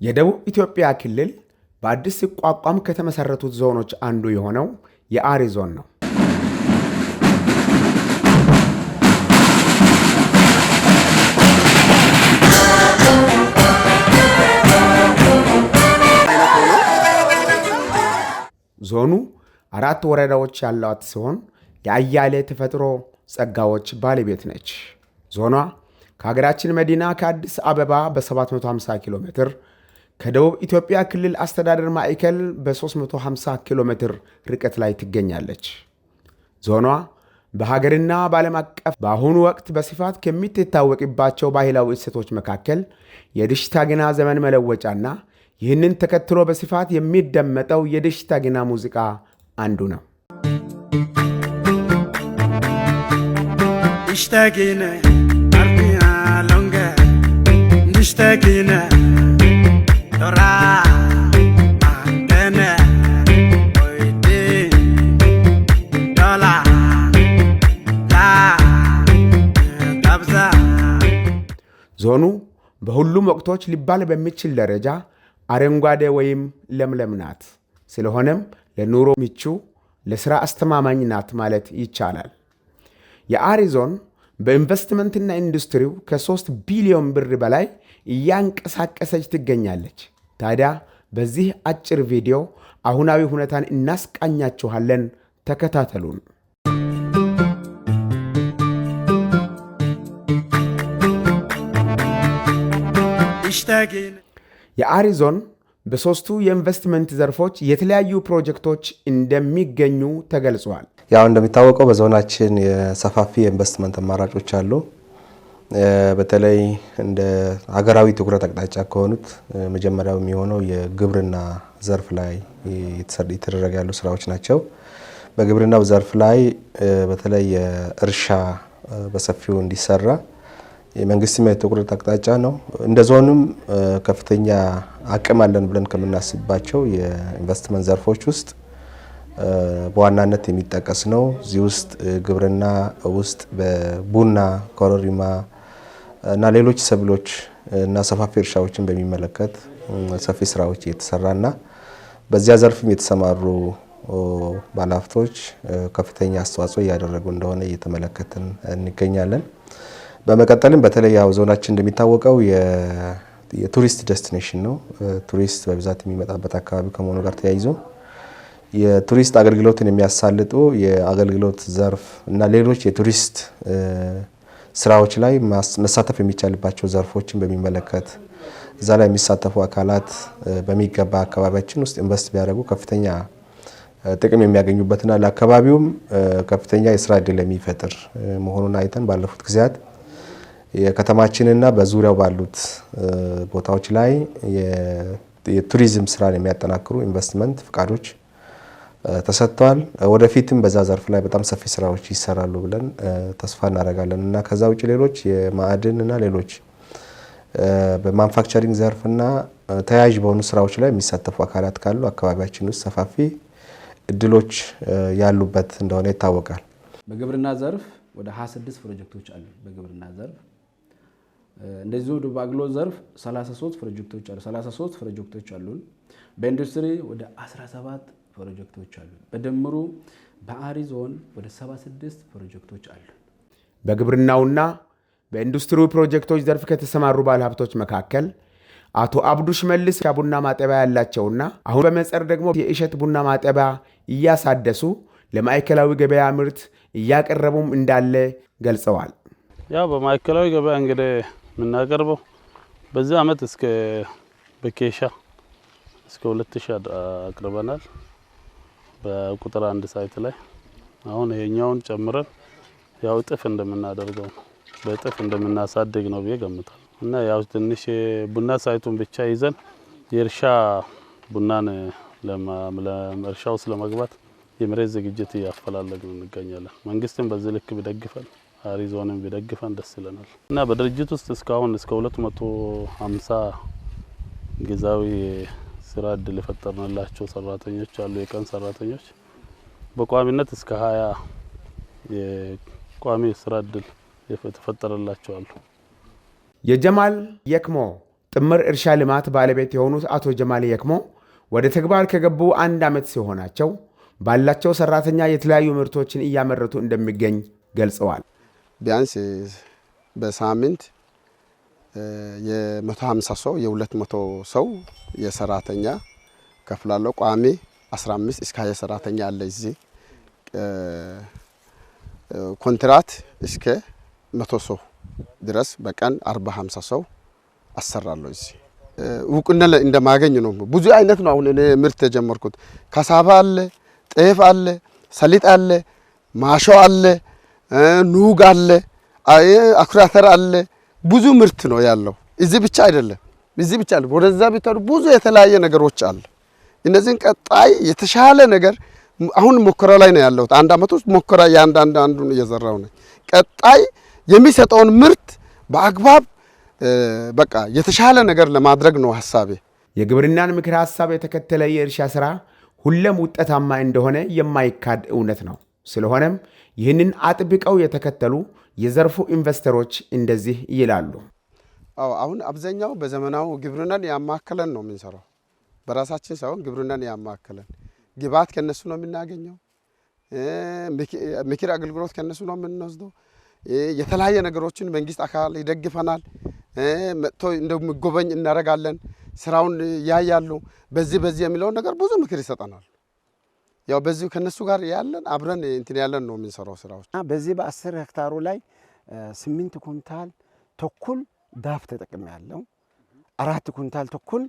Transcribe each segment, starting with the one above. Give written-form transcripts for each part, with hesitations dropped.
የደቡብ ኢትዮጵያ ክልል በአዲስ ሲቋቋም ከተመሰረቱት ዞኖች አንዱ የሆነው የአሪ ዞን ነው። ዞኑ 4 ወረዳዎች ያሏት ሲሆን የአያሌ ተፈጥሮ ጸጋዎች ባለቤት ነች። ዞኗ ከሀገራችን መዲና ከአዲስ አበባ በ750 ኪሎ ሜትር፣ ከደቡብ ኢትዮጵያ ክልል አስተዳደር ማዕከል በ350 ኪሎ ሜትር ርቀት ላይ ትገኛለች። ዞኗ በሀገርና በዓለም አቀፍ በአሁኑ ወቅት በስፋት ከሚታወቅባቸው ባህላዊ እሴቶች መካከል የድሽታ ግና ዘመን መለወጫና ይህንን ተከትሎ በስፋት የሚደመጠው የድሽታ ግና ሙዚቃ አንዱ ነው። ዞኑ በሁሉም ወቅቶች ሊባል በሚችል ደረጃ አረንጓዴ ወይም ለምለም ናት። ስለሆነም ለኑሮ ምቹ፣ ለሥራ አስተማማኝ ናት ማለት ይቻላል። የአሪ ዞን በኢንቨስትመንትና ኢንዱስትሪው ከ3 ቢሊዮን ብር በላይ እያንቀሳቀሰች ትገኛለች። ታዲያ በዚህ አጭር ቪዲዮ አሁናዊ ሁኔታን እናስቃኛችኋለን። ተከታተሉን። የአሪ ዞን በ3ቱ የኢንቨስትመንት ዘርፎች የተለያዩ ፕሮጀክቶች እንደሚገኙ ተገልጿል። ያው እንደሚታወቀው በዞናችን የሰፋፊ የኢንቨስትመንት አማራጮች አሉ። በተለይ እንደ ሀገራዊ ትኩረት አቅጣጫ ከሆኑት መጀመሪያው የሚሆነው የግብርና ዘርፍ ላይ የተደረገ ያሉ ስራዎች ናቸው። በግብርናው ዘርፍ ላይ በተለይ የእርሻ በሰፊው እንዲሰራ የመንግስትም የትኩረት አቅጣጫ ነው። እንደ ዞንም ከፍተኛ አቅም አለን ብለን ከምናስባቸው የኢንቨስትመንት ዘርፎች ውስጥ በዋናነት የሚጠቀስ ነው። እዚህ ውስጥ ግብርና ውስጥ በቡና፣ ኮረሪማ እና ሌሎች ሰብሎች እና ሰፋፊ እርሻዎችን በሚመለከት ሰፊ ስራዎች እየተሰራና በዚያ ዘርፍም የተሰማሩ ባለሀብቶች ከፍተኛ አስተዋጽኦ እያደረጉ እንደሆነ እየተመለከትን እንገኛለን። በመቀጠልም በተለይ ያው ዞናችን እንደሚታወቀው የቱሪስት destination ነው። ቱሪስት በብዛት የሚመጣበት አካባቢ ከመሆኑ ጋር ተያይዞ የቱሪስት አገልግሎትን የሚያሳልጡ የአገልግሎት ዘርፍ እና ሌሎች የቱሪስት ስራዎች ላይ መሳተፍ የሚቻልባቸው ዘርፎችን በሚመለከት እዛ ላይ የሚሳተፉ አካላት በሚገባ አካባቢያችን ውስጥ ኢንቨስት ቢያደርጉ ከፍተኛ ጥቅም የሚያገኙበትና ለአካባቢውም ከፍተኛ የስራ እድል የሚፈጥር መሆኑን አይተን ባለፉት ጊዜያት የከተማችንና በዙሪያው ባሉት ቦታዎች ላይ የቱሪዝም ስራን የሚያጠናክሩ ኢንቨስትመንት ፍቃዶች ተሰጥተዋል። ወደፊትም በዛ ዘርፍ ላይ በጣም ሰፊ ስራዎች ይሰራሉ ብለን ተስፋ እናደርጋለን እና ከዛ ውጭ ሌሎች የማዕድን እና ሌሎች በማኑፋክቸሪንግ ዘርፍና ተያያዥ በሆኑ ስራዎች ላይ የሚሳተፉ አካላት ካሉ አካባቢያችን ውስጥ ሰፋፊ እድሎች ያሉበት እንደሆነ ይታወቃል። በግብርና ዘርፍ ወደ 26 ፕሮጀክቶች አሉ። በግብርና ዘርፍ እንደዚሁ በአገልግሎት ዘርፍ 33 ፕሮጀክቶች አሉ። 33 ፕሮጀክቶች አሉን። በኢንዱስትሪ ወደ 17 ፕሮጀክቶች አሉ። በድምሩ በአሪ ዞን ወደ 76 ፕሮጀክቶች አሉ። በግብርናውና በኢንዱስትሪው ፕሮጀክቶች ዘርፍ ከተሰማሩ ባለሀብቶች መካከል አቶ አብዱ ሽመልስ ቡና ማጠቢያ ያላቸውና አሁን በመጸር ደግሞ የእሸት ቡና ማጠቢያ እያሳደሱ ለማዕከላዊ ገበያ ምርት እያቀረቡም እንዳለ ገልጸዋል። ያው በማዕከላዊ ገበያ እንግዲህ የምናቀርበው በዚህ አመት እስከ በኬሻ እስከ 2000 አቅርበናል። በቁጥር 1 site ላይ አሁን ይሄኛውን ጨምረን ያው እጥፍ እንደምናደርገው ነው፣ በእጥፍ እንደምናሳድግ ነው ብዬ ገምታለሁ። እና ያው ትንሽ ቡና site ኡን ብቻ ይዘን የእርሻ ቡናን ለእርሻ ውስጥ ለመግባት የመሬት ዝግጅት እያፈላለግን እንገኛለን። መንግስትም በዚህ ልክ ቢደግፈን፣ አሪ ዞንም ቢደግፈን ደስ ይለናል። እና በድርጅት ውስጥ እስካሁን እስከ 250 ጊዜያዊ ስራ እድል የፈጠርንላቸው ሰራተኞች አሉ። የቀን ሰራተኞች በቋሚነት እስከ 20 ቋሚ የስራ እድል የተፈጠረላቸው አሉ። የጀማል የክሞ ጥምር እርሻ ልማት ባለቤት የሆኑት አቶ ጀማል የክሞ ወደ ተግባር ከገቡ አንድ ዓመት ሲሆናቸው ባላቸው ሰራተኛ የተለያዩ ምርቶችን እያመረቱ እንደሚገኝ ገልጸዋል። ቢያንስ በሳምንት የ150 ሰው፣ የ200 ሰው የሰራተኛ ከፍላለሁ። ቋሚ 15 እስከ 20 ሰራተኛ አለ እዚህ። ኮንትራት እስከ 100 ሰው ድረስ በቀን 40 50 ሰው አሰራለሁ እዚህ። እውቅና እንደማገኝ ነው። ብዙ አይነት ነው አሁን እኔ ምርት የጀመርኩት። ካሳቫ አለ፣ ጤፍ አለ፣ ሰሊጥ አለ፣ ማሾ አለ፣ ኑግ አለ፣ አኩሪ አተር አለ። ብዙ ምርት ነው ያለው። እዚህ ብቻ አይደለም፣ እዚህ ብቻ አይደለም። ወደዛ ቢተሩ ብዙ የተለያየ ነገሮች አለ። እነዚህን ቀጣይ የተሻለ ነገር አሁን ሙከራ ላይ ነው ያለሁት። አንድ አመት ውስጥ ሙከራ የአንዳንድ አንዱን እየዘራው ነኝ። ቀጣይ የሚሰጠውን ምርት በአግባብ በቃ የተሻለ ነገር ለማድረግ ነው ሀሳቤ። የግብርናን ምክረ ሀሳብ የተከተለ የእርሻ ስራ ሁሌም ውጤታማ እንደሆነ የማይካድ እውነት ነው። ስለሆነም ይህንን አጥብቀው የተከተሉ የዘርፉ ኢንቨስተሮች እንደዚህ ይላሉ። አዎ፣ አሁን አብዛኛው በዘመናዊ ግብርናን ያማከለን ነው የምንሰራው። በራሳችን ሳይሆን ግብርናን ያማከለን ግብዓት ከነሱ ነው የምናገኘው። ምክር አገልግሎት ከነሱ ነው የምንወስደው። የተለያየ ነገሮችን መንግስት አካል ይደግፈናል። መጥቶ እንደሚጎበኝ እናደርጋለን። ስራውን ያያሉ። በዚህ በዚህ የሚለውን ነገር ብዙ ምክር ይሰጠናል። ያው በዚህ ከነሱ ጋር ያለን አብረን እንትን ያለን ነው የምንሰራው ስራዎች። በዚህ በ10 ሄክታሩ ላይ 8 ኩንታል ተኩል ዳፕ ተጠቅሜያለሁ። 4 ኩንታል ተኩል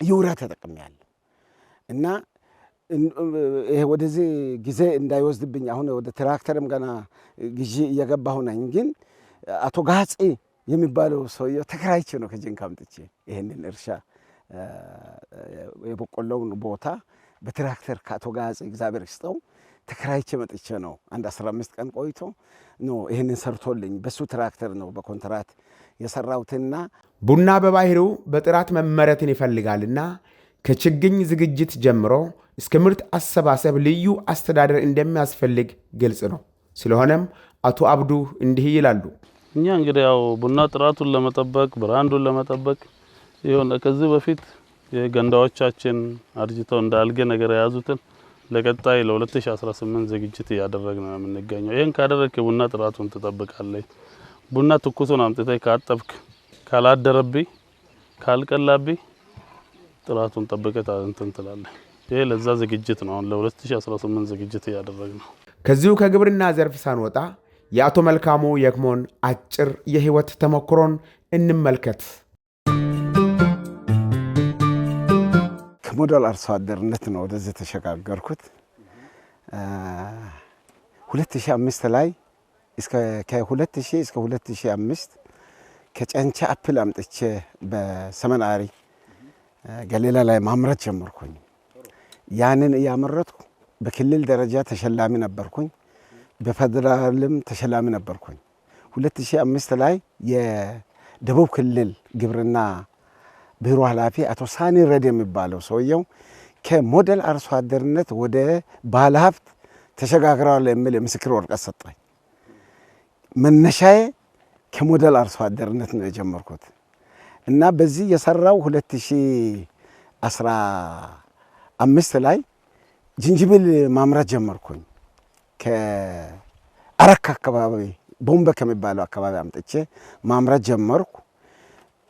ዩሪያ ተጠቅሜያለሁ። እና ይሄ ወደዚህ ጊዜ እንዳይወስድብኝ አሁን ወደ ትራክተርም ገና ግዢ እየገባሁ ነኝ። ግን አቶ ጋጼ የሚባለው ሰውየው ተከራይቼ ነው ከጂንካ አምጥቼ ይሄንን እርሻ የበቆሎውን ቦታ በትራክተር ከአቶ ጋጼ እግዚአብሔር ይስጠው ተከራይቼ መጥቼ ነው። አንድ 15 ቀን ቆይቶ ነው ይሄንን ሰርቶልኝ በሱ ትራክተር ነው በኮንትራት የሰራሁትና። ቡና በባህሪው በጥራት መመረትን ይፈልጋልና ከችግኝ ዝግጅት ጀምሮ እስከ ምርት አሰባሰብ ልዩ አስተዳደር እንደሚያስፈልግ ግልጽ ነው። ስለሆነም አቶ አብዱ እንዲህ ይላሉ። እኛ እንግዲህ ያው ቡና ጥራቱን ለመጠበቅ brand ኡን ለመጠበቅ ይሆነ ከዚህ በፊት የገንዳዎቻችን አርጅተው እንዳልገ ነገር የያዙትን ለቀጣይ ለ2018 ዝግጅት እያደረግን ነው የምንገኘው። ይሄን ካደረግክ ቡና ጥራቱን ትጠብቃለህ። ቡና ትኩሱን አምጥተህ ካጠብክ ካላደረብኝ ካልቀላብኝ ጥራቱን ጠብቀህ እንትን ትላለህ። ይሄ ለዛ ዝግጅት ነው። አሁን ለ2018 ዝግጅት እያደረግን ነው። ከዚሁ ከግብርና ዘርፍ ሳንወጣ የአቶ መልካሙ የክሞን አጭር የህይወት ተሞክሮን እንመልከት። ከሞዴል አርሶ አደርነት ነው ወደዚህ ተሸጋገርኩት። 2005 ላይ እስከ ከ2000 እስከ 2005 ከጨንቻ apple አምጥቼ በሰመን አሪ ገሌላ ላይ ማምረት ጀመርኩኝ። ያንን እያመረትኩ በክልል ደረጃ ተሸላሚ ነበርኩኝ። በፌደራልም ተሸላሚ ነበርኩኝ። 2005 ላይ የደቡብ ክልል ግብርና ቢሮ ኃላፊ አቶ ሳኒ ረድ የሚባለው ሰውየው ከሞዴል አርሶ አደርነት ወደ ባለሀብት ተሸጋግረዋል የሚል የምስክር ወረቀት ሰጠኝ። መነሻዬ ከሞዴል አርሶ አደርነት ነው የጀመርኩት እና በዚህ የሰራው 2015 ላይ ጅንጅብል ማምረት ጀመርኩኝ። ከአረካ አካባቢ ቦምበ ከሚባለው አካባቢ አምጥቼ ማምረት ጀመርኩ።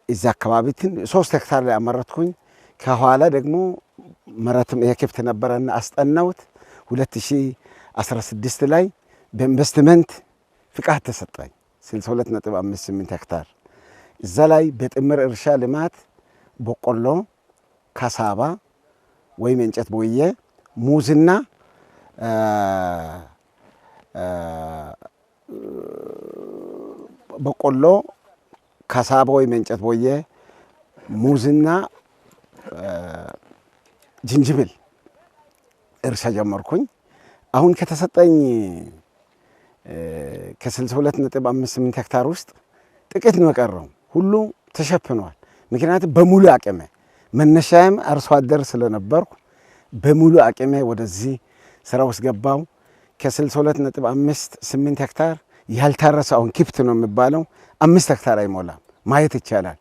እዛ አካባቢ 3 ሄክታር ላይ አመረትኩኝ። ከኋላ ደግሞ መሬትም ይሄ ክፍት ነበረና አስጠናሁት። 2016 ላይ በኢንቨስትመንት ፍቃድ ተሰጠኝ 62.58 ሄክታር። እዛ ላይ በጥምር እርሻ ልማት በቆሎ፣ ካሳባ ወይም እንጨት ቦዬ፣ ሙዝና በቆሎ፣ ካሳባ ወይም እንጨት ቦዬ፣ ሙዝና ጅንጅብል እርሻ ጀመርኩኝ። አሁን ከተሰጠኝ ከ62.58 ሄክታር ውስጥ ጥቂት ነው የቀረው፣ ሁሉ ተሸፍኗል። ምክንያቱም በሙሉ አቅሜ መነሻዬም አርሶ አደር ስለነበርኩ በሙሉ አቅሜ ወደዚህ ስራ ውስጥ ገባው። ከ62.58 ሄክታር ያልታረሰ አሁን ክፍት ነው የሚባለው 5 ሄክታር አይሞላም፣ ማየት ይቻላል።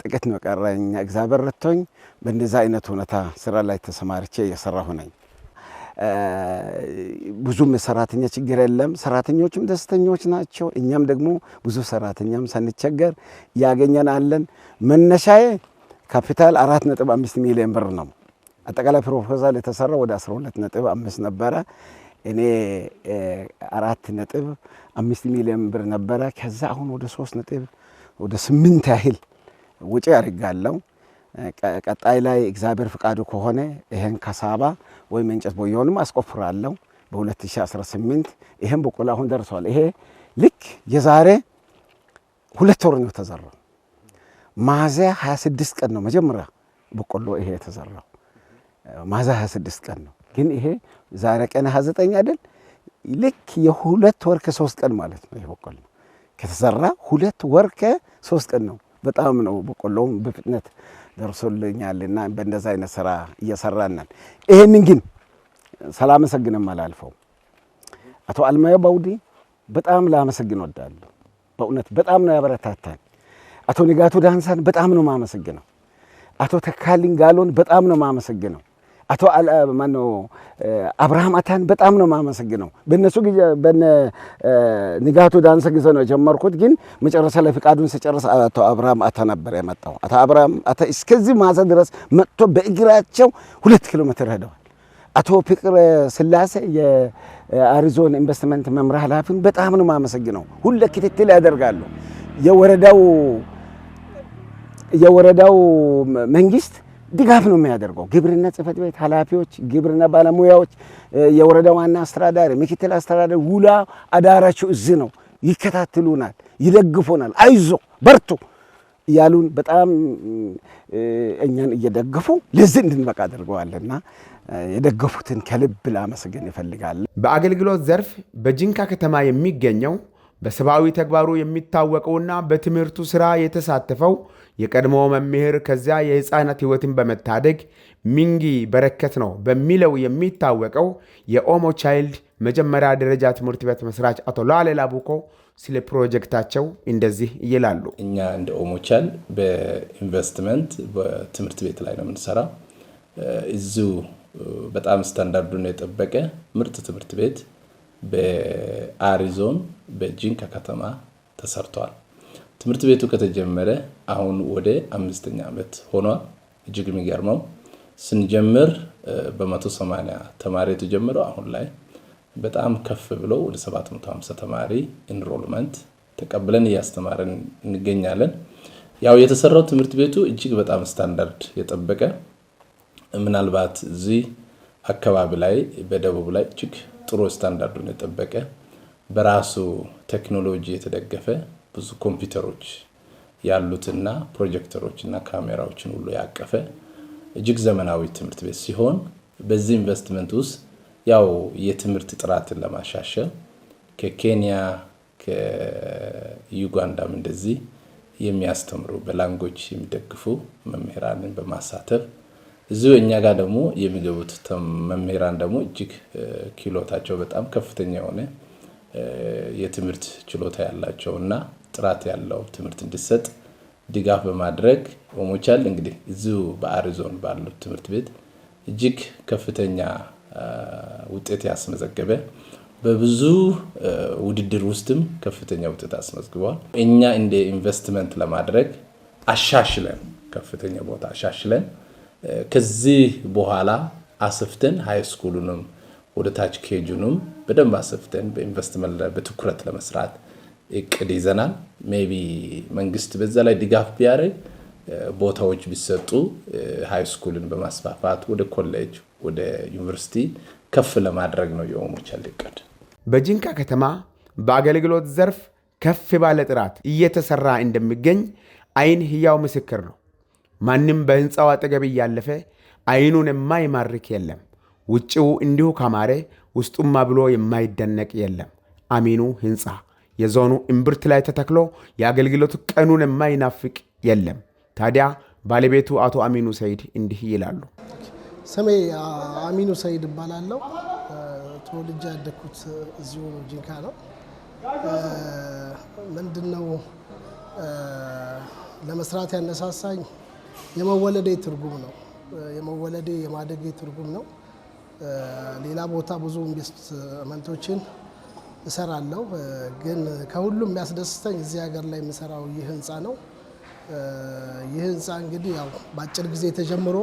ጥቂት ነው ቀረኝ። እግዚአብሔር ረድቶኝ በእንደዛ አይነት ሁኔታ ስራ ላይ ተሰማርቼ እየሰራሁ ነኝ። ብዙም የሰራተኛ ችግር የለም። ሰራተኞቹም ደስተኞች ናቸው። እኛም ደግሞ ብዙ ሰራተኛም ሳንቸገር ያገኘን አለን። መነሻዬ ካፒታል 4.5 ሚሊዮን ብር ነው። አጠቃላይ ፕሮፖዛል የተሰራው ወደ 12.5 ነበረ። እኔ 4.5 ሚሊዮን ብር ነበረ። ከዛ አሁን ወደ 3 ነጥብ ወደ 8 ያህል ወጪ አድርጋለሁ። ቀጣይ ላይ እግዚአብሔር ፍቃዱ ከሆነ ይሄን ካሳባ ወይም እንጨት ቦየውንም አስቆፍራለሁ በ2018። ይሄን በቆሎ አሁን ደርሷል። ይሄ ልክ የዛሬ 2 ወር ነው የተዘራው። ሚያዝያ 26 ቀን ነው መጀመሪያ በቆሎ ይሄ የተዘራው፣ ሚያዝያ 26 ቀን ነው። ግን ይሄ ዛሬ ቀን 29 አይደል? ልክ የ2 ወር ከ3 ቀን ማለት ነው። ይሄ በቆሎ ከተዘራ 2 ወር ከ3 ቀን ነው። በጣም ነው በቆሎውም በፍጥነት ደርሶልኛልና በእንደዛ አይነት ስራ እየሰራን ነን። ይሄንን ግን ሳላመሰግንም አላልፈው። አቶ አልማየሁ ባውዲ በጣም ላመሰግን እወዳለሁ። በእውነት በጣም ነው ያበረታታኝ። አቶ ንጋቱ ዳንሳን በጣም ነው የማመሰግነው። አቶ ተካልኝ ጋሎን በጣም ነው የማመሰግነው። አቶ ማነው አብርሃም አታን በጣም ነው የማመሰግነው። በእነሱ ጊዜ በነ ንጋቱ ዳንሳ ጊዜ ነው የጀመርኩት። ግን መጨረሻ ላይ ፍቃዱን ስጨርስ አቶ አብርሃም አታ ነበር የመጣው። አቶ አብርሃም አታ እስከዚህ ማሳ ድረስ መጥቶ በእግራቸው 2 ኪሎ ሜትር ሄደዋል። አቶ ፍቅረ ስላሴ የአሪ ዞን ኢንቨስትመንት መምሪያ ኃላፊን በጣም ነው የማመሰግነው። ሁሌ ክትትል ያደርጋሉ። የወረዳው መንግስት ድጋፍ ነው የሚያደርገው። ግብርና ጽሕፈት ቤት ኃላፊዎች፣ ግብርና ባለሙያዎች፣ የወረዳው ዋና አስተዳዳሪ፣ ምክትል አስተዳዳሪ ውላ አዳራቸው እዚህ ነው። ይከታተሉናል፣ ይደግፉናል። አይዞ በርቱ እያሉን በጣም እኛን እየደገፉ ለዚህ እንድንበቃ አድርገዋልና የደገፉትን ከልብ ላመሰግን እፈልጋለሁ። በአገልግሎት ዘርፍ በጂንካ ከተማ የሚገኘው በሰብአዊ ተግባሩ የሚታወቀውና በትምህርቱ ስራ የተሳተፈው የቀድሞ መምህር ከዚያ የህፃናት ህይወትን በመታደግ ሚንጊ በረከት ነው በሚለው የሚታወቀው የኦሞ ቻይልድ መጀመሪያ ደረጃ ትምህርት ቤት መስራች አቶ ላሌ ላቡኮ ስለ ፕሮጀክታቸው እንደዚህ ይላሉ። እኛ እንደ ኦሞ ቻይልድ በኢንቨስትመንት በትምህርት ቤት ላይ ነው የምንሰራው። እዚሁ በጣም ስታንዳርዱን የጠበቀ ምርጥ ትምህርት ቤት በአሪ ዞን በጂንካ ከተማ ተሰርቷል። ትምህርት ቤቱ ከተጀመረ አሁን ወደ 5ኛ ዓመት ሆኗል። እጅግ የሚገርመው ስንጀምር በ180 ተማሪ የተጀመረው አሁን ላይ በጣም ከፍ ብሎ ወደ 750 ተማሪ enrollment ተቀብለን እያስተማረን እንገኛለን። ያው የተሰራው ትምህርት ቤቱ እጅግ በጣም ስታንዳርድ የጠበቀ፣ ምናልባት እዚህ አካባቢ ላይ በደቡብ ላይ እጅግ ጥሩ ስታንዳርዱን የጠበቀ፣ በራሱ ቴክኖሎጂ የተደገፈ፣ ብዙ ኮምፒውተሮች ያሉትና ፕሮጀክተሮችና ካሜራዎችን ሁሉ ያቀፈ እጅግ ዘመናዊ ትምህርት ቤት ሲሆን፣ በዚህ ኢንቨስትመንት ውስጥ ያው የትምህርት ጥራትን ለማሻሻል ከኬንያ ከዩጋንዳም እንደዚህ የሚያስተምሩ በ language የሚደግፉ መምህራንን በማሳተፍ፣ እዚሁ እኛ ጋር ደግሞ የሚገቡት መምህራን ደግሞ እጅግ ክህሎታቸው በጣም ከፍተኛ የሆነ የትምህርት ችሎታ ያላቸው እና ጥራት ያለው ትምህርት እንዲሰጥ ድጋፍ በማድረግ ኦሞ ቻይልድ እንግዲህ እዚሁ በአሪ ዞን ባሉት ትምህርት ቤት እጅግ ከፍተኛ ውጤት ያስመዘገበ፣ በብዙ ውድድር ውስጥም ከፍተኛ ውጤት አስመዝግበዋል። እኛ እንደ ኢንቨስትመንት ለማድረግ አሻሽለን ከፍተኛ ቦታ አሻሽለን ከዚህ በኋላ አስፍተን high school ኡንም ወደ ታች KG ንም በደንብ አስፍተን በኢንቨስትመንት ላይ በትኩረት ለመስራት እቅድ ይዘናል። Maybe መንግስት በዛ ላይ ድጋፍ ቢያደርግ፣ ቦታዎች ቢሰጡ high school ን በማስፋፋት ወደ ኮሌጅ ወደ ዩኒቨርሲቲ ከፍ ለማድረግ ነው የኦሞ ቻይልድ እቅድ። በጂንካ ከተማ በአገልግሎት ዘርፍ ከፍ ባለ ጥራት እየተሰራ እንደሚገኝ አይን ህያው ምስክር ነው። ማንም በህንፃው አጠገብ እያለፈ አይኑን የማይማርክ የለም። ውጭው እንዲሁ ካማረ ውስጡማ ብሎ የማይደነቅ የለም። አሚኑ ህንፃ የዞኑ እምብርት ላይ ተተክሎ የአገልግሎት ቀኑን የማይናፍቅ የለም። ታዲያ ባለቤቱ አቶ አሚኑ ሰይድ እንዲህ ይላሉ። ስሜ አሚኑ ሰይድ እባላለሁ። ተወልጄ ያደግኩት እዚሁ ጂንካ ነው። ምንድነው ለመስራት ያነሳሳኝ? የመወለዴ ትርጉም ነው። የመወለዴ የማደጌ ትርጉም ነው። ሌላ ቦታ ብዙ ኢንቨስትመንቶችን እሰራለሁ፣ ግን ከሁሉም የሚያስደስተኝ እዚህ ሀገር ላይ የምሰራው ይህ ህንፃ ነው። ይህ ህንፃ እንግዲህ ያው በአጭር ጊዜ ተጀምሮ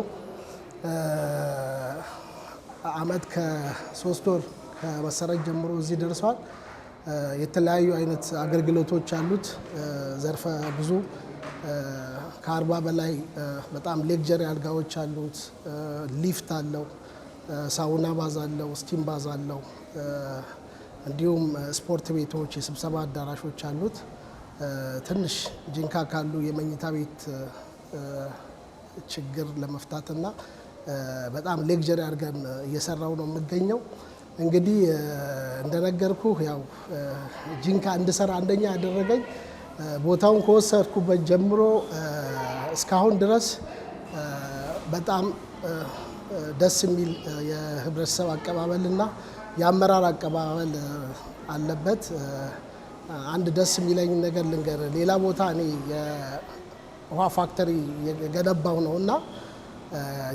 አመት ከ3 ወር ከመሰረት ጀምሮ እዚህ ደርሷል። የተለያዩ አይነት አገልግሎቶች አሉት። ዘርፈ ብዙ ከ40 በላይ በጣም luxury አልጋዎች አሉት። ሊፍት አለው፣ sauna bath አለው፣ steam bath አለው። እንዲሁም ስፖርት ቤቶች፣ የስብሰባ አዳራሾች አሉት። ትንሽ ጂንካ ካሉ የመኝታ ቤት ችግር ለመፍታትና በጣም luxury አድርገን እየሰራው ነው የምገኘው። እንግዲህ እንደነገርኩህ ያው ጂንካ እንድሰራ አንደኛ ያደረገኝ ቦታውን ከወሰድኩበት ጀምሮ እስካሁን ድረስ በጣም ደስ የሚል የህብረተሰብ አቀባበልና የአመራር አቀባበል አለበት። አንድ ደስ የሚለኝ ነገር ልንገር። ሌላ ቦታ እኔ የውሃ factory የገነባው ነው እና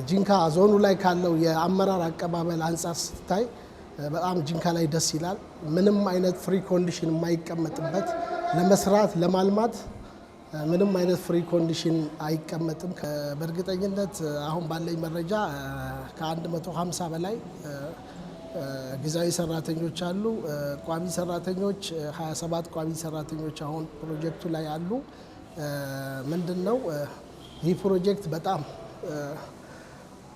ጂንካ ዞኑ ላይ ካለው የአመራር አቀባበል አንጻር ስታይ በጣም ጂንካ ላይ ደስ ይላል። ምንም አይነት precondition የማይቀመጥበት፣ ለመስራት ለማልማት ምንም አይነት precondition አይቀመጥም። በእርግጠኝነት አሁን ባለኝ መረጃ ከ150 በላይ ጊዜያዊ ሰራተኞች አሉ። ቋሚ ሰራተኞች 27 ቋሚ ሰራተኞች አሁን ፕሮጀክቱ ላይ አሉ። ምንድን ነው፣ ይህ ፕሮጀክት በጣም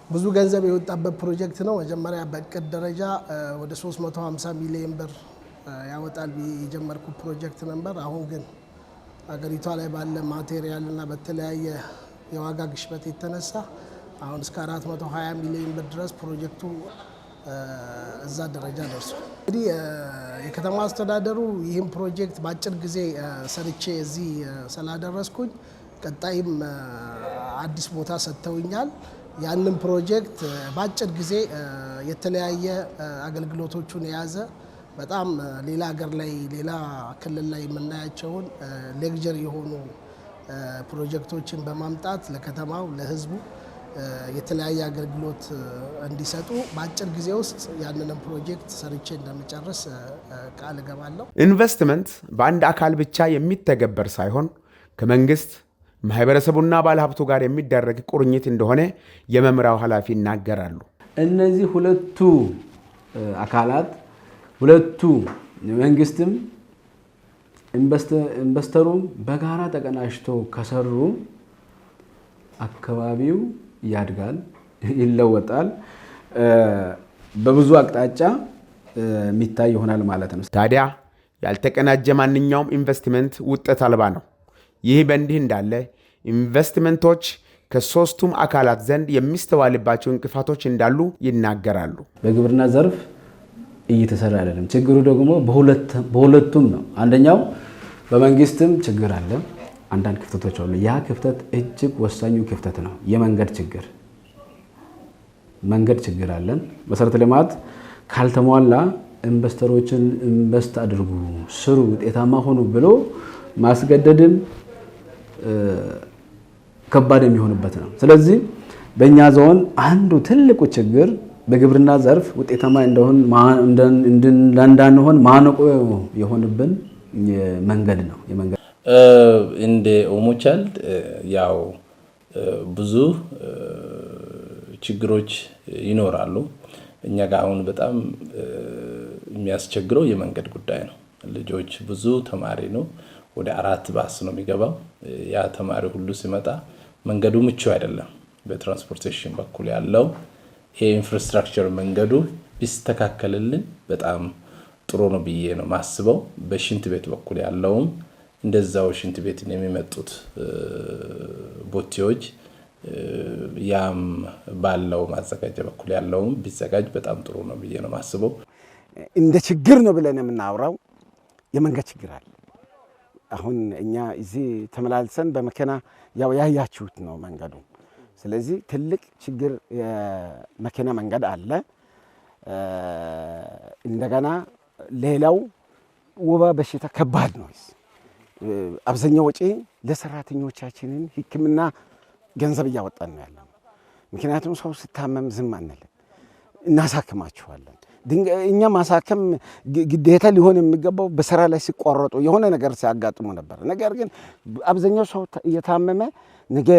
ብዙ ገንዘብ የወጣበት ፕሮጀክት ነው። መጀመሪያ በእቅድ ደረጃ ወደ 350 ሚሊዮን ብር ያወጣል ብዬ የጀመርኩት ፕሮጀክት ነበር። አሁን ግን አገሪቷ ላይ ባለ material እና በተለያየ የዋጋ ግሽበት የተነሳ አሁን እስከ 420 ሚሊዮን ብር ድረስ ፕሮጀክቱ እዛ ደረጃ ደርሷል። እንግዲህ የከተማ አስተዳደሩ ይህን ፕሮጀክት በአጭር ጊዜ ሰርቼ እዚህ ስላደረስኩኝ ቀጣይም አዲስ ቦታ ሰጥተውኛል። ያንን ፕሮጀክት በአጭር ጊዜ የተለያየ አገልግሎቶቹን የያዘ በጣም ሌላ ሀገር ላይ፣ ሌላ ክልል ላይ የምናያቸውን luxury የሆኑ ፕሮጀክቶችን በማምጣት ለከተማው፣ ለሕዝቡ የተለያየ አገልግሎት እንዲሰጡ በአጭር ጊዜ ውስጥ ያንንም ፕሮጀክት ሰርቼ እንደምጨርስ ቃል እገባለሁ። ኢንቨስትመንት በአንድ አካል ብቻ የሚተገበር ሳይሆን ከመንግስት፣ ማህበረሰቡና ባለሀብቱ ጋር የሚደረግ ቁርኝት እንደሆነ የመምሪያው ኃላፊ ይናገራሉ። እነዚህ ሁለቱ አካላት፣ ሁለቱ መንግስትም ኢንቨስተሩም በጋራ ተቀናጅቶ ከሰሩ አካባቢው ያድጋል፣ ይለወጣል፣ በብዙ አቅጣጫ የሚታይ ይሆናል ማለት ነው። ታዲያ ያልተቀናጀ ማንኛውም ኢንቨስትመንት ውጤት አልባ ነው። ይህ በእንዲህ እንዳለ ኢንቨስትመንቶች ከሶስቱም አካላት ዘንድ የሚስተዋልባቸው እንቅፋቶች እንዳሉ ይናገራሉ። በግብርና ዘርፍ እየተሰራ አይደለም። ችግሩ ደግሞ በሁለቱም ነው። አንደኛው በመንግስትም ችግር አለ፣ አንዳንድ ክፍተቶች አሉ። ያ ክፍተት እጅግ ወሳኙ ክፍተት ነው። የመንገድ ችግር፣ መንገድ ችግር አለን። መሰረተ ልማት ካልተሟላ ኢንቨስተሮችን invest አድርጉ፣ ስሩ፣ ውጤታማ ሆኑ ብሎ ማስገደድም ከባድ የሚሆንበት ነው። ስለዚህ በእኛ ዞን አንዱ ትልቁ ችግር በግብርና ዘርፍ ውጤታማ እንዳንሆን ማነቆ የሆንብን መንገድ ነው። እንደ ኦሞ ቻይልድ ያው ብዙ ችግሮች ይኖራሉ። እኛ ጋር አሁን በጣም የሚያስቸግረው የመንገድ ጉዳይ ነው። ልጆች ብዙ ተማሪ ነው። ወደ አራት ባስ ነው የሚገባው። ያ ተማሪ ሁሉ ሲመጣ መንገዱ ምቹ አይደለም። በ transportation በኩል ያለው የ infrastructure መንገዱ ቢስተካከልልን በጣም ጥሩ ነው ብዬ ነው ማስበው። በሽንት ቤት በኩል ያለውም እንደዛው፣ ሽንት ቤትን የሚመጡት ቦቴዎች ያም ባለው ማዘጋጃ በኩል ያለውም ቢዘጋጅ በጣም ጥሩ ነው ብዬ ነው ማስበው። እንደ ችግር ነው ብለን የምናወራው የመንገድ ችግር አለ። አሁን እኛ እዚህ ተመላልሰን በመኪና ያው ያያችሁት ነው መንገዱ። ስለዚህ ትልቅ ችግር የመኪና መንገድ አለ። እንደገና ሌላው ወባ በሽታ ከባድ ነው። አብዛኛው ወጪ ለሰራተኞቻችንን ሕክምና ገንዘብ እያወጣን ነው ያለነው። ምክንያቱም ሰው ስታመም ዝም አንልም፣ እናሳክማቸዋለን። እኛ ማሳከም ግዴታ ሊሆን የሚገባው በስራ ላይ ሲቋረጡ የሆነ ነገር ሲያጋጥሙ ነበር። ነገር ግን አብዛኛው ሰው እየታመመ ነገ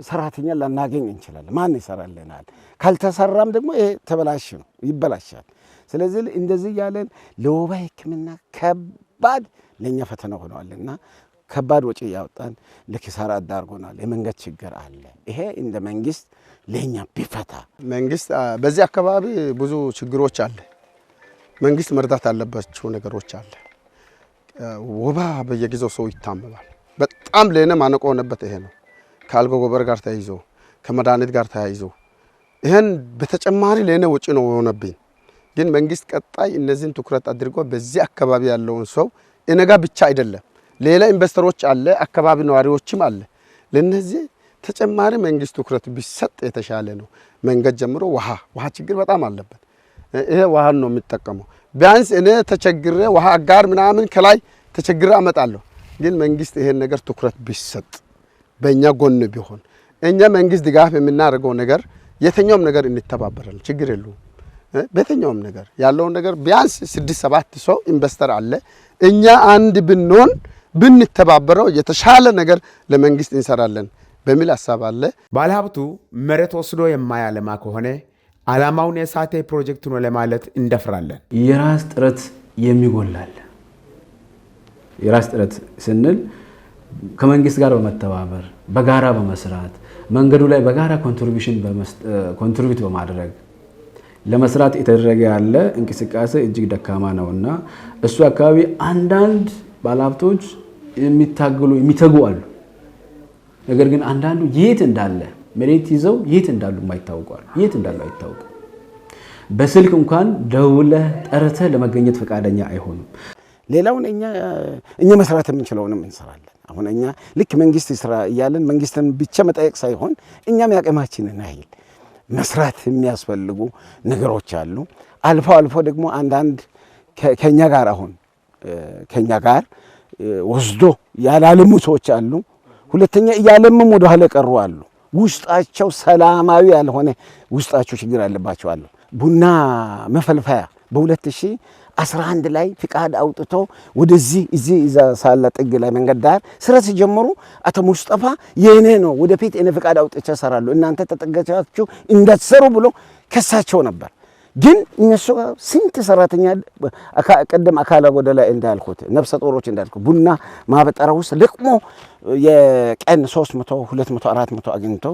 ሰራተኛ ላናገኝ እንችላለን። ማን ይሰራልናል? ካልተሰራም ደግሞ ይሄ ተበላሽ ነው፣ ይበላሻል። ስለዚህ እንደዚህ እያለን ለወባ ሕክምና ከባድ ለእኛ ፈተና ሆነዋልና ከባድ ወጪ እያወጣን ለኪሳራ አዳርጎናል። የመንገድ ችግር አለ። ይሄ እንደ መንግስት ለእኛ ቢፈታ። መንግስት በዚህ አካባቢ ብዙ ችግሮች አለ። መንግስት መርዳት ያለባቸው ነገሮች አለ። ወባ በየጊዜው ሰው ይታመማል። በጣም ለእኔ ማነቆ ሆነበት ይሄ ነው። ከአልጋ ጎበር ጋር ተያይዞ፣ ከመድኃኒት ጋር ተያይዞ ይሄን በተጨማሪ ለእኔ ወጪ ነው የሆነብኝ። ግን መንግስት ቀጣይ እነዚህን ትኩረት አድርጎ በዚህ አካባቢ ያለውን ሰው እኔ ጋ ብቻ አይደለም፣ ሌላ ኢንቨስተሮች አለ፣ አካባቢ ነዋሪዎችም አለ። ለነዚህ ተጨማሪ መንግስት ትኩረት ቢሰጥ የተሻለ ነው። መንገድ ጀምሮ ውሃ ችግር በጣም አለበት። ይሄ ውሃን ነው የሚጠቀመው። ቢያንስ እኔ ተቸግሬ ውሃ አጋር ምናምን ከላይ ተቸግሬ አመጣለሁ። ግን መንግስት ይሄን ነገር ትኩረት ቢሰጥ፣ በእኛ ጎን ቢሆን፣ እኛ መንግስት ድጋፍ የምናደርገው ነገር የትኛውም ነገር እንተባበራለን፣ ችግር የለውም። በየትኛውም ነገር ያለውን ነገር ቢያንስ 6 7 ሰው ኢንቨስተር አለ። እኛ አንድ ብንሆን ብንተባበረው የተሻለ ነገር ለመንግስት እንሰራለን በሚል ሀሳብ አለ። ባለሀብቱ መሬት ወስዶ የማያለማ ከሆነ ዓላማውን የሳተ ፕሮጀክት ነው ለማለት እንደፍራለን። የራስ ጥረት የሚጎላል። የራስ ጥረት ስንል ከመንግስት ጋር በመተባበር፣ በጋራ በመስራት፣ መንገዱ ላይ በጋራ contribution contribute በማድረግ ለመስራት የተደረገ ያለ እንቅስቃሴ እጅግ ደካማ ነውና እሱ አካባቢ አንዳንድ ባለሀብቶች የሚታገሉ የሚተጉ አሉ። ነገር ግን አንዳንዱ የት እንዳለ፣ መሬት ይዘው የት እንዳሉ የማይታወቁ አሉ። የት እንዳሉ አይታወቅም። በስልክ እንኳን ደውለህ ጠርተህ ለመገኘት ፈቃደኛ አይሆኑም። ሌላውን እኛ መስራት የምንችለውንም እንሰራለን። አሁን እኛ ልክ መንግስት ይስራ እያለን መንግስትን ብቻ መጠየቅ ሳይሆን እኛም ያቅማችንን ያህል መስራት የሚያስፈልጉ ነገሮች አሉ። አልፎ አልፎ ደግሞ አንዳንድ ከኛ ጋር አሁን ከኛ ጋር ወስዶ ያላለሙ ሰዎች አሉ። ሁለተኛ እያለሙም ወደ ኋላ ቀሩ አሉ። ውስጣቸው ሰላማዊ ያልሆነ ውስጣቸው ችግር ያለባቸው አሉ። ቡና መፈልፈያ በ2011 ላይ ፍቃድ አውጥቶ ወደዚህ እዚህ እዛ ሳለ ጥግ ላይ መንገድ ዳር ስራ ሲጀምሩ አቶ ሙስጠፋ የኔ ነው፣ ወደፊት እኔ ፍቃድ አውጥቼ እሰራለሁ፣ እናንተ ተጠጋችሁ እንዳትሰሩ ብሎ ከሳቸው ነበር። ግን እነሱ ስንት ሰራተኛ፣ ቅድም አካለ ጎደላ እንዳልኩት፣ ነፍሰ ጡሮች እንዳልኩት፣ ቡና ማበጠሪያ ውስጥ ለቅሞ የቀን 300፣ 200፣ 400 አግኝቶ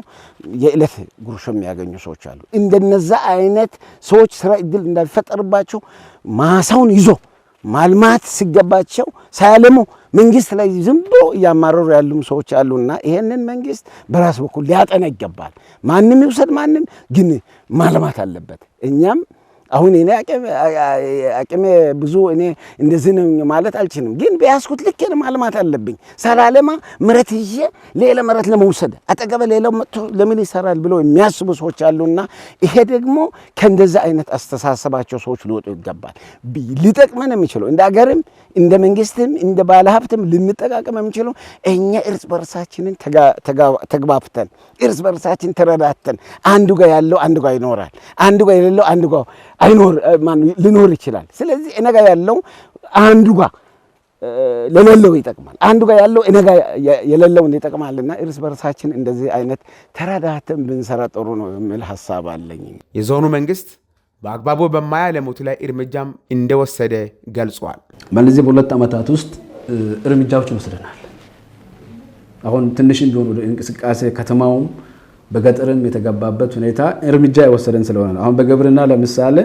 የዕለት ጉርሾ የሚያገኙ ሰዎች አሉ። እንደነዛ አይነት ሰዎች ስራ እድል እንዳይፈጠርባቸው ማሳውን ይዞ ማልማት ሲገባቸው ሳያለሙ መንግስት ላይ ዝም ብሎ እያማረሩ ያሉም ሰዎች አሉና ይሄንን መንግስት በራስ በኩል ሊያጠና ይገባል። ማንም ይውሰድ ማንም ግን ማልማት አለበት። እኛም አሁን እኔ አቅሜ ብዙ እኔ እንደዚህ ነኝ ማለት አልችልም፣ ግን በያዝኩት ልክ ማልማት አለብኝ። ሳላለማ መሬት ይዤ ሌላ መሬት ለመውሰድ አጠገበ ሌላው መጥቶ ለምን ይሰራል ብሎ የሚያስቡ ሰዎች አሉና ይሄ ደግሞ ከእንደዛ አይነት አስተሳሰባቸው ሰዎች ሊወጡ ይገባል። ሊጠቅመን የሚችለው እንደ አገርም እንደ መንግስትም እንደ ባለሀብትም ልንጠቃቀም የምንችለው እኛ እርስ በርሳችንን ተግባብተን፣ እርስ በርሳችን ተረዳተን፣ አንዱ ጋር ያለው አንዱ ጋር ይኖራል፣ አንዱ ጋር የሌለው አንዱ ጋር አይኖር ሊኖር ይችላል። ስለዚህ እኔ ጋር ያለው አንዱ ጋር ለሌለው ይጠቅማል፣ አንዱ ጋር ያለው እኔ ጋር የሌለውን ይጠቅማልና እርስ በርሳችን እንደዚህ አይነት ተረዳተን ብንሰራ ጥሩ ነው የሚል ሀሳብ አለኝ። የዞኑ መንግስት በአግባቡ በማያለሙት ላይ እርምጃም እንደወሰደ ገልጿል። በእነዚህ በ2 ዓመታት ውስጥ እርምጃዎች ወስደናል። አሁን ትንሽም ቢሆን ወደ እንቅስቃሴ ከተማውም በገጠርም የተገባበት ሁኔታ እርምጃ የወሰደን ስለሆነ ነው። አሁን በግብርና ለምሳሌ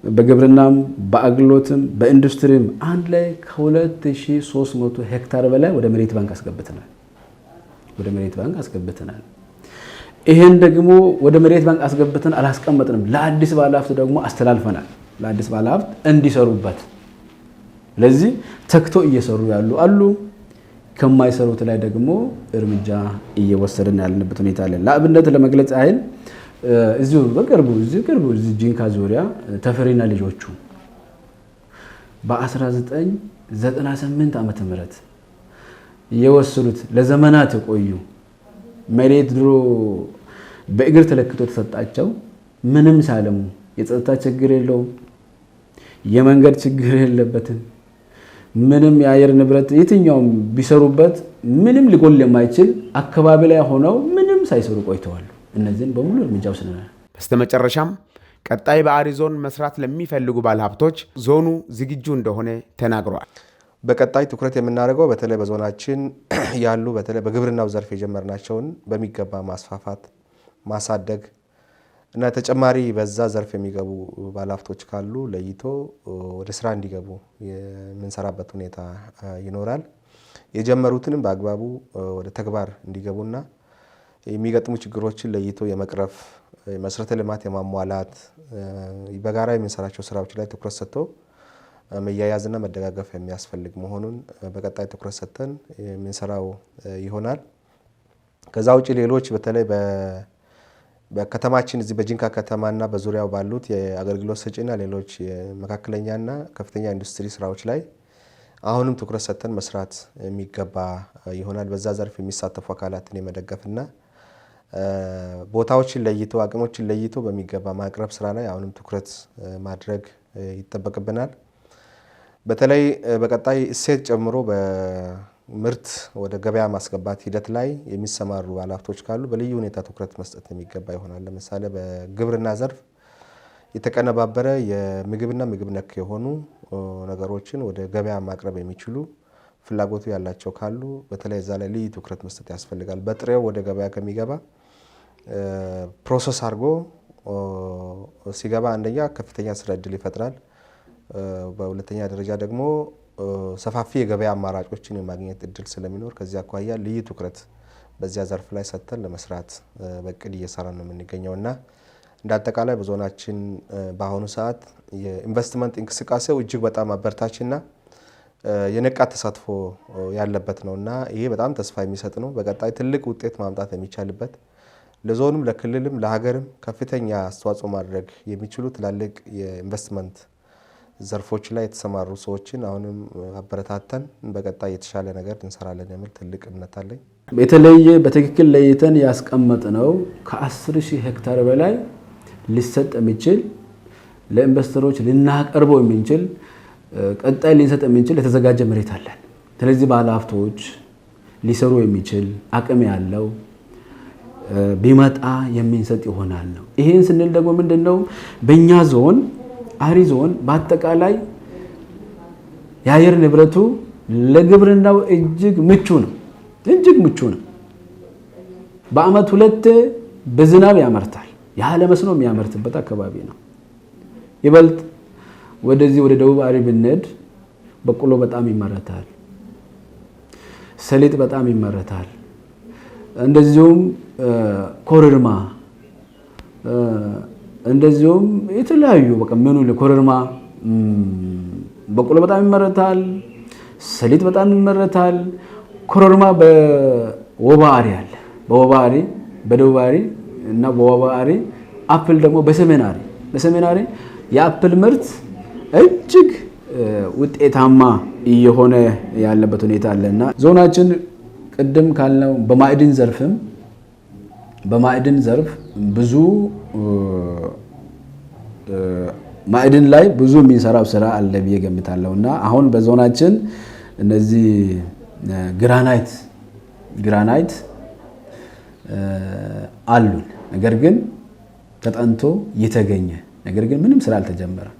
በግብርናም በአገልግሎትም በኢንዱስትሪም አንድ ላይ ከ2300 ሄክታር በላይ ወደ መሬት ባንክ አስገብተናል። ወደ መሬት ባንክ አስገብተናል። ይሄን ደግሞ ወደ መሬት ባንክ አስገብተን አላስቀመጥንም። ለአዲስ ባለሀብት ደግሞ አስተላልፈናል። ለአዲስ ባለሀብት እንዲሰሩበት። ስለዚህ ተግቶ እየሰሩ ያሉ አሉ። ከማይሰሩት ላይ ደግሞ እርምጃ እየወሰድን ያለንበት ሁኔታ አለ። ለአብነት ለመግለጽ ያህል እዚሁ በቅርቡ እዚሁ ቅርቡ እዚህ ጂንካ ዙሪያ ተፈሪና ልጆቹ በ1998 ዓመተ ምህረት የወሰዱት ለዘመናት የቆዩ መሬት ድሮ በእግር ተለክቶ ተሰጣቸው። ምንም ሳለሙ የጸጥታ ችግር የለውም፣ የመንገድ ችግር የለበትም። ምንም የአየር ንብረት የትኛውም ቢሰሩበት ምንም ሊጎል የማይችል አካባቢ ላይ ሆነው ምንም ሳይሰሩ ቆይተዋል። እነዚህን በሙሉ እርምጃ ወስደናል። በስተመጨረሻም ቀጣይ በአሪ ዞን መስራት ለሚፈልጉ ባለሀብቶች ዞኑ ዝግጁ እንደሆነ ተናግረዋል። በቀጣይ ትኩረት የምናደርገው በተለይ በዞናችን ያሉ በተለይ በግብርናው ዘርፍ የጀመርናቸውን በሚገባ ማስፋፋት፣ ማሳደግ እና ተጨማሪ በዛ ዘርፍ የሚገቡ ባለሀብቶች ካሉ ለይቶ ወደ ስራ እንዲገቡ የምንሰራበት ሁኔታ ይኖራል። የጀመሩትንም በአግባቡ ወደ ተግባር እንዲገቡና የሚገጥሙ ችግሮችን ለይቶ የመቅረፍ፣ መሰረተ ልማት የማሟላት፣ በጋራ የምንሰራቸው ስራዎች ላይ ትኩረት ሰጥቶ መያያዝና መደጋገፍ የሚያስፈልግ መሆኑን በቀጣይ ትኩረት ሰጥተን የምንሰራው ይሆናል። ከዛ ውጭ ሌሎች በተለይ በከተማችን እዚህ በጂንካ ከተማና በዙሪያው ባሉት የአገልግሎት ሰጪና ሌሎች የመካከለኛና ከፍተኛ ኢንዱስትሪ ስራዎች ላይ አሁንም ትኩረት ሰጥተን መስራት የሚገባ ይሆናል። በዛ ዘርፍ የሚሳተፉ አካላትን የመደገፍና ቦታዎችን ለይቶ አቅሞችን ለይቶ በሚገባ ማቅረብ ስራ ላይ አሁንም ትኩረት ማድረግ ይጠበቅብናል። በተለይ በቀጣይ እሴት ጨምሮ በምርት ወደ ገበያ ማስገባት ሂደት ላይ የሚሰማሩ ባለሀብቶች ካሉ በልዩ ሁኔታ ትኩረት መስጠት የሚገባ ይሆናል። ለምሳሌ በግብርና ዘርፍ የተቀነባበረ የምግብና ምግብ ነክ የሆኑ ነገሮችን ወደ ገበያ ማቅረብ የሚችሉ ፍላጎቱ ያላቸው ካሉ በተለይ እዛ ላይ ልዩ ትኩረት መስጠት ያስፈልጋል። በጥሬው ወደ ገበያ ከሚገባ process አድርጎ ሲገባ አንደኛ ከፍተኛ ስራ እድል ይፈጥራል። በሁለተኛ ደረጃ ደግሞ ሰፋፊ የገበያ አማራጮችን የማግኘት እድል ስለሚኖር ከዚህ አኳያ ልዩ ትኩረት በዚያ ዘርፍ ላይ ሰጥተን ለመስራት በእቅድ እየሰራ ነው የምንገኘውና እንደ አጠቃላይ በዞናችን በአሁኑ ሰዓት የኢንቨስትመንት እንቅስቃሴው እጅግ በጣም አበርታችና የነቃ ተሳትፎ ያለበት ነውና ይሄ በጣም ተስፋ የሚሰጥ ነው። በቀጣይ ትልቅ ውጤት ማምጣት የሚቻልበት ለዞኑም ለክልልም ለሀገርም ከፍተኛ አስተዋጽኦ ማድረግ የሚችሉ ትላልቅ የኢንቨስትመንት ዘርፎች ላይ የተሰማሩ ሰዎችን አሁንም አበረታተን በቀጣይ የተሻለ ነገር እንሰራለን የሚል ትልቅ እምነት አለኝ። የተለየ በትክክል ለይተን ያስቀመጥነው ከ10,000 ሄክታር በላይ ሊሰጥ የሚችል ለኢንቨስተሮች ልናቀርበው የምንችል ቀጣይ ልንሰጥ የምንችል የተዘጋጀ መሬት አለን። ስለዚህ ባለሀብቶች ሊሰሩ የሚችል አቅም ያለው ቢመጣ የሚንሰጥ ይሆናል ነው። ይሄን ስንል ደግሞ ምንድነው በእኛ ዞን አሪ ዞን በአጠቃላይ የአየር ንብረቱ ለግብርናው እጅግ ምቹ ነው። እጅግ ምቹ ነው። በአመት ሁለት በዝናብ ያመርታል። ያለ መስኖ የሚያመርትበት አካባቢ ነው። ይበልጥ ወደዚህ ወደ ደቡብ አሪ ብንሄድ በቆሎ በጣም ይመረታል። ሰሊጥ በጣም ይመረታል። እንደዚሁም ኮረርማ፣ እንደዚሁም የተለያዩ በቃ ምኑ ኮረርማ፣ በቆሎ በጣም ይመረታል። ሰሊጥ በጣም ይመረታል። ኮረርማ በወባ አሪ አለ። በወባ አሪ፣ በደቡብ አሪ እና በወባ አሪ፣ apple ደግሞ በሰሜን አሪ። በሰሜን አሪ የ apple ምርት እጅግ ውጤታማ እየሆነ ያለበት ሁኔታ አለና ዞናችን ቅድም ካልነው በማዕድን ዘርፍ ብዙ ማዕድን ላይ ብዙ የሚሰራው ስራ አለ ብዬ ገምታለሁና አሁን በዞናችን እነዚህ ግራናይት አሉን። ነገር ግን ተጠንቶ የተገኘ ነገር ግን ምንም ስራ አልተጀመረም።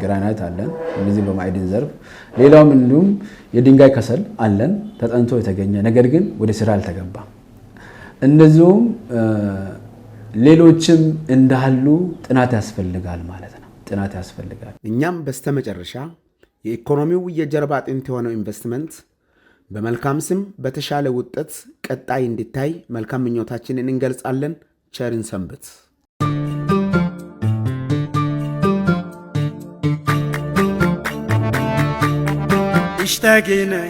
ግራናይት አለን እነዚህ በማዕድን ዘርፍ። ሌላውም እንዲሁም የድንጋይ ከሰል አለን ተጠንቶ የተገኘ ነገር ግን ወደ ስራ አልተገባም። እንደዚሁም ሌሎችም እንዳሉ ጥናት ያስፈልጋል ማለት ነው። ጥናት ያስፈልጋል። እኛም በስተመጨረሻ የኢኮኖሚው የጀርባ አጥንት የሆነው ኢንቨስትመንት በመልካም ስም በተሻለ ውጤት ቀጣይ እንዲታይ መልካም ምኞታችንን እንገልጻለን። ቸርን ሰንብት። اشتاقنا.